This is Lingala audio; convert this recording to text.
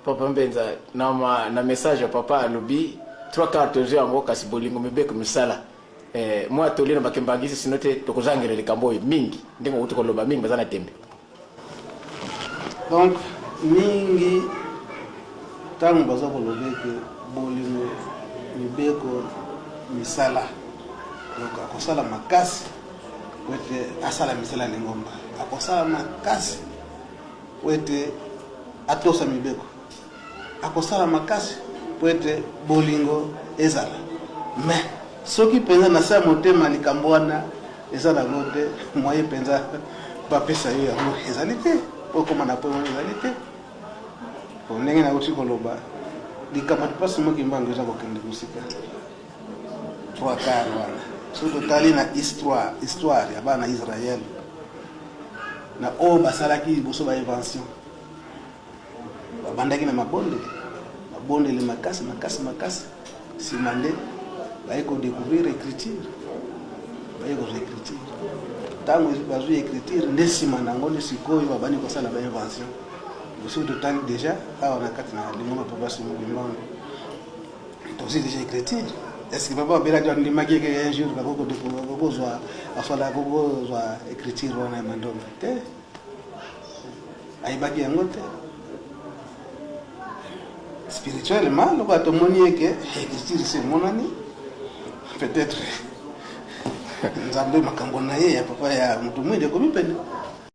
Papa Mbenza, na, ma, na message ya papa alobi trois quarts tozwi yango, kasi bolingo, mibeko, misala. Eh, mwa toli na bakimbangisi, sino te tokozangela likambo oyo mingi ndenge outi koloba, mingi baza na tembe. Donc mingi ntango baza koloba ete bolingo, mibeko, misala, donc akosala makasi po ete asala misala ya lingomba, akosala makasi po ete atosa mibeko, akosala makasi po ete bolingo ezala. Mais soki mpenza na se ya motema likambo wana eza nango te, moyen mpenza bapesa yo yango ezali te, po okoma na point wana ezali te. Po ndenge nauti koloba, likambo ya Papa Simon Kimbangu eza kokende mosika. 3/4 wana, soki totali na histoire ya bana Israël na oyo basalaki liboso ba invention, babandaki na mabondeli, mabondeli makasi makasi makasi, nsima nde baye kodécouvrir écriture, baye kozwa écriture. Ntango bazwi écriture, nde nsima na yango nde sikoyo babandi kosala ba invention. Soki totali déjà awa na kati na lingomba Papa Simon Kimbangu, tozwi déjà écriture. Est-ce que papa abelaki, andimaki eke un jour bakokozwa aswala, akokozwa écriture wana ya Mandombe te? Ayebaki yango te. Spirituellement, lokola tomoni eke écriture si emonani, peut-être Nzambe makambo na ye ya papa ya moto mwindu ekomi pene.